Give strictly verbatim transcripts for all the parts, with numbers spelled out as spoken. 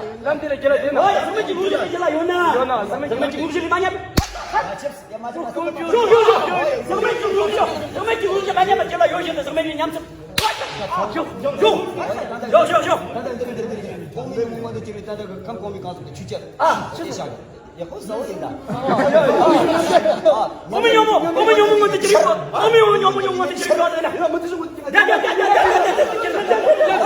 ལམ་དེ་ལ་རྒྱལ་ལ་དེ་ན། ཨོ་ཡ། ཟག་མེད་ཀྱི་དངོས་གཞི་ཁྱེད་ལ་ཡོད་ན། ཡོད་ན་ཟག་མེད་ཀྱི། ཟག་མེད་ཀྱི་དངོས་གཞི་རིགས་མ་ཉམས། ཤོག་ཤོག་ཤོག་ཟག་མེད་ཀྱི་དངོས་གཞི། ཟག་མེད་ཀྱི་དངོས་གཞི་མ་ཉམས་པ་ཁྱེད་ལ་ཡོད་བཞིན་དུ་ཟག་མེད་ཀྱི་ཉམས་ཚོད། ཤོག་ཤོག་ཤོག་ཤོག་ཤོག་ཤོག་ཁོང་མི་མང་དུ་ཅི་རིགས་ད་ལྟ་གི་ཁམས་གོང་མའི་གང་ཟག་གི་ཆུ་ཆེར། ཨ། ཆུ་ཆེར། ཡག་པོ་ཟ་བ་ཡིན་ད། ཨ། ཨ། ཨ་མ་ཉོ་མོ། ཨ་མ་ཉོ་མོ་ངོ་དེ་ཅི་རིགས། ཨ་མ་ཉོ་མོ། ཉོ་མོ་ཉོ་མོ་ངོ་དེ་ཅི་རིགས་ཡ། ཡ་ཡ་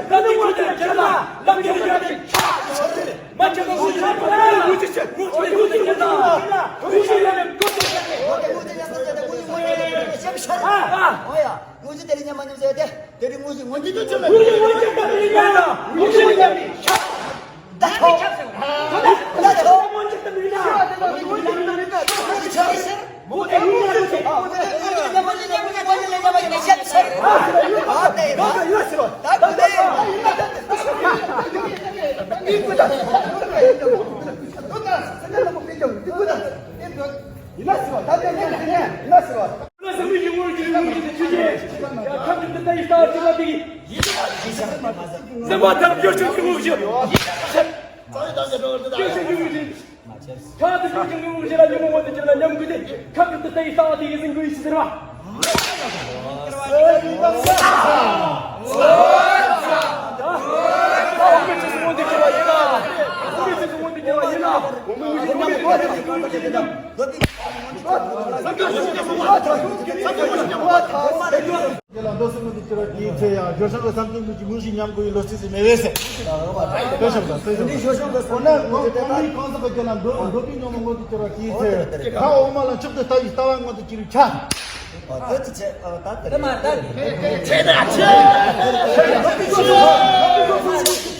ཡ་ཡ་ཡ་ཡ། དངོས་གཞི་དེ་རིང་ཉམས་མ་ཉམས་ཟེར་ཏེ། དེ་རིང་དངོས་གཞི་ངོ་འཛིན་དུ་ཆུད་མེད། དངོས་གཞི་ངོ་འཛིན་དུ་ཆུད་མེད། ད་ཆོག་ད་ཆོག་ཡིན་ན་ཟེར་བ། ད་ལྟ་ཉན་ཉན་ཡིན་ན་ཟེར་བ། ཟེར་བ་ལྟར་བསྐྱར་ཞིབ་ཀྱི་དངོས་གཞི། བསྐྱར་ཞིབ་ཀྱི་དངོས་གཞི། ཁ་ཐུག་བསྐྱར་ཞིབ་ཀྱི་དངོས་གཞི་ལ་ཉོན་མོངས་པ་དེ་ཅིག་ལ་ཉམས་དགོས་ཏེ། ཁ་ཐུག་ཏུ་ལྟ་ཡི་ལྟ་བ་དེ་ཡི་ཟིན་དགོས་ཡི་ཟེར་བ། ཁྱེད་ལ་མདོ་སེམས་ཀྱི་སྐྱོ་བ་དེའི་ཚེ་ཡང་སྦྱོར་བྱང་གི་བསམ་གཏན་ལུགས་ཀྱི་དངོས་གཞི་ཉམས་དགོས་པའི་ལོ་རྒྱུས་ཟིག་མེད་པས་ཟེར། དཔེ་བཞག་དང་དཔེ་བཞག་དང་། འོ་ན་ངོ་ངོ་མི་གང་ཟག་གི་རྒྱུད་ལ་འགྲོ་འགྲོ་པའི་ཉོན་མོངས་མངོན་དུ་གྱུར་པ་དེའི་ཚེ་ཁ་འོག་མ་ལ་མཆོག་ཏུ་ལྟ་བའི་ལྟ་བ་མངོན་དུ་གྱུར་པའི་ཆ། ཨོ་དེ་ཚེ་ཨོ་ད་དེ་མ་ད་དེ་ཚེ་ད་ཚེ།